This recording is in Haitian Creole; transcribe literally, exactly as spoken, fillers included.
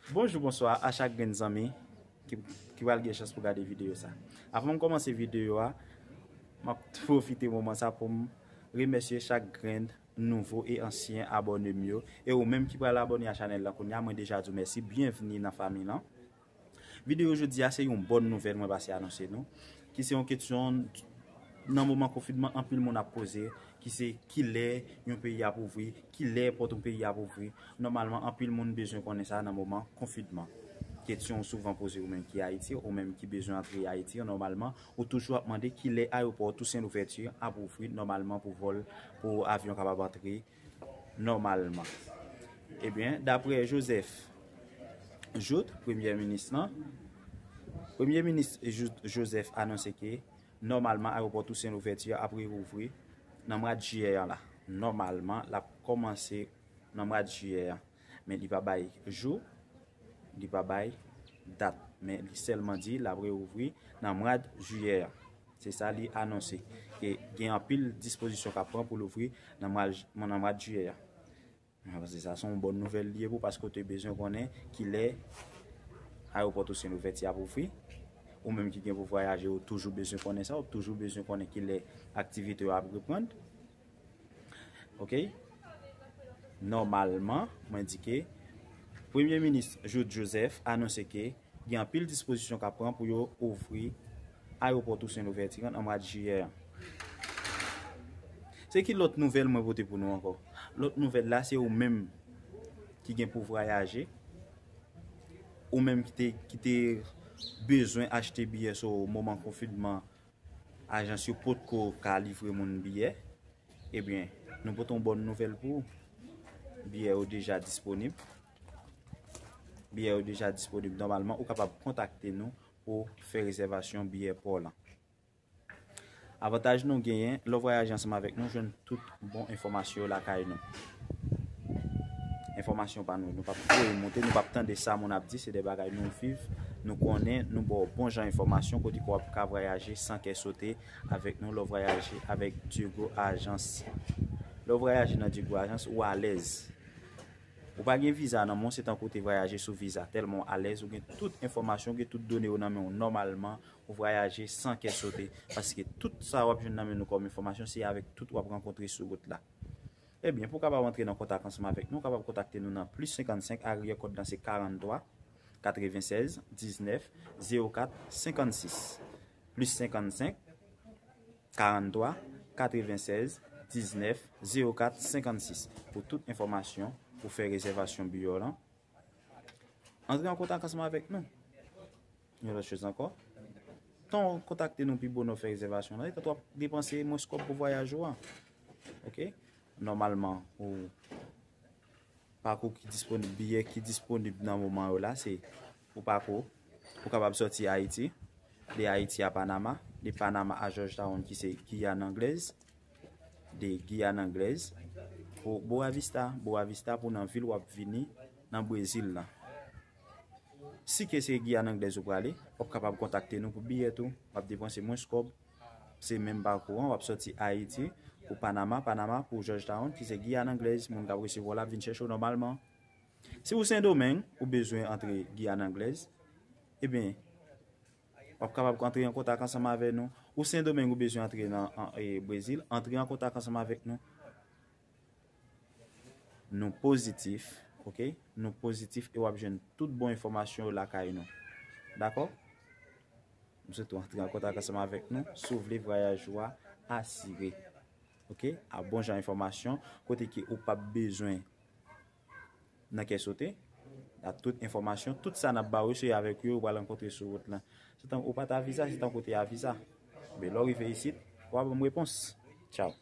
Bonjou, bonswa a chak grenn zanmi ki, ki pral gen chans pou gade videyo sa. Avan m kòmanse videyo a, m ap pwofite moman sa pou m remèsye chak grenn nouvo e ansyen abòne m yo. E ou menm ki pral abòne a chanèl la kounye a, mwen deja di w mèsi, byenvni nan fanmi lan. Videyo jodi a se yon bòn nouvèl mwen pase anonse nou, ki se yon kesyon nan moman konfinman anpil moun ap poze, ki se kilè yon peyi ap ouvri, kilè pòt yon peyi ap ouvri. Nòmalman, anpil moun bezwen konnen sa nan moman konfinman. Kesyon w souvan poze ou menm ki Ayiti, ou menm ki bezwen antre Ayiti, nòmalman, ou toujou ap mande kilè ayewopò Tousen Louvèti ap ouvri nòmalman pou vòl, pou avyon kapab antre nòmalman. Ebyen, daprè Joseph Jouthe, premye minis lan, premye minis Jouthe Joseph anonse ke nòmalman ayewopò Tousen Louvèti ap reouvri nan mwa jiyè an la. Nòmalman, l ap kòmanse nan mwa jiyè an. Men li pa bay jou, li pa bay dat. Men li sèlman di l ap reouvri nan mwa jiyè an. Se sa li anonse. E gen anpil dispozisyon k ap pran pou l ouvri nan mwa, nan mwa jiyè an. Mwen panse sa se yon bòn nouvèl li ye pou, paske w te bezwen konnen kilè ayewopò Tousen Louvèti ap ouvri. Ou menm ki gen pou vwayaje, ou toujou bezwen konnen sa, ou toujou bezwen konnen kilè aktivite yo ap reprann. Oke? Nòmalman, mwen di ke Premye Minis Jouthe Joseph anonse ke gen anpil dispozisyon k ap pran pou yo ouvri ayewopò Tousen Louvèti an nan mwa jiyè an. Se ki lòt nouvèl mwen pote pou nou ankò? Lòt nouvèl la, se ou menm ki gen pou vwayaje, ou menm ki te, ki te bezwen achte biyè sou moman konfinman, ajans yo potko ka livre moun biyè. Ebyen, nou pote yon bòn nouvèl pou ou. Biyè yo deja disponib. Biyè yo deja disponib. Nòmalman, ou kapab kontakte nou pou fè rezèvasyon biyè pa w lan. Avantaj nou genyen, lè w vwayaje ansanm avèk nou, jwenn tout bon enfòmasyon yo lakay nou. Enfòmasyon pa nou, nou p ap voye monte, nou p ap tande sa moun ap di, se de bagay nou viv, nou konnen, nou ba w bon jan enfòmasyon kote ke w ap ka vwayaje san kè sote avèk nou lè w vwayaje avèk Diego Agence. Lè w vwayaje nan Diego Agence, ou alèz. Ou pa gen viza nan men w, se tankou w te vwayaje sou viza. Tèlman w alèz, ou gen tout enfòmasyon, ou gen tout done yo nan men w nòmalman, ou vwayaje san kè sote. Paske tout sa w ap jwenn nan men nou kòm enfòmasyon, se avèk tout w ap rankontre sou wout la. Ebyen, pou w kapab antre nan kontak ansanm avèk nou, w kapab kontakte nou nan plis senkannsenk, aryè kòd lan se karanntwa, katrevensèz, diznèf, zewo kat, senkannsis. Plis senkannsenk, karanntwa, katrevensèz, diznèf, zewo kat, senkannsis. Pou tout enfòmasyon, pou fè rezèvasyon biyè w lan. Antre an kontak ansanm avèk nou. Yon lòt choz ankò. Tan w kontakte nou pi bonè w fè rezèvasyon lan, etan w ap depanse mwens kòb pou vwayaj ou an. Oke? Nòmalman, ou pakou ki disponib, biyè ki disponib nan moman yo la, se pou pakou, pou kapab sòti Ayiti, de Ayiti a Panama, de Panama a Georgetown ki se Giyàn Anglèz, de Giyàn Anglèz, pou Boa Vista, Boa Vista pou nan vil w ap vini nan Brezil lan. Si ke se Giyàn Anglèz ou prale, w ap kapab kontakte nou pou biyè tou, w ap depanse mwens kòb, se menm pakou an, w ap sòti Ayiti pou Panama, Panama pou Georgetown, ki se Giyàn Anglèz, moun k ap resevwa w la ap vin chèche w nòmalman. Si ou Sendomeng, ou bezwen antre Giyàn Anglèz, ebyen, w ap kapab antre an kontak ansanm avè nou. Ou Sendomeng, ou bezwen antre nan, an, e, Brezil, antre an kontak ansanm avèk nou. Nou pozitif, oke? Nou pozitif e w ap jwenn tout bon enfòmasyon yo lakay nou. Dakò? M swete w antre an kontak ansanm avèk nou si w vle vwayaj ou a asire. Oke? A bon jan enfòmasyon, kote ke ou p ap bezwen nan kè sote. A tout enfòmasyon, tout sa n ap ba w yo, se avèk yo ou pral rankontre sou wout lan. Se tankou ou pa t a viza, se tankou w te a viza. Men lè w rive isit, w a ban m repons. Tchaw.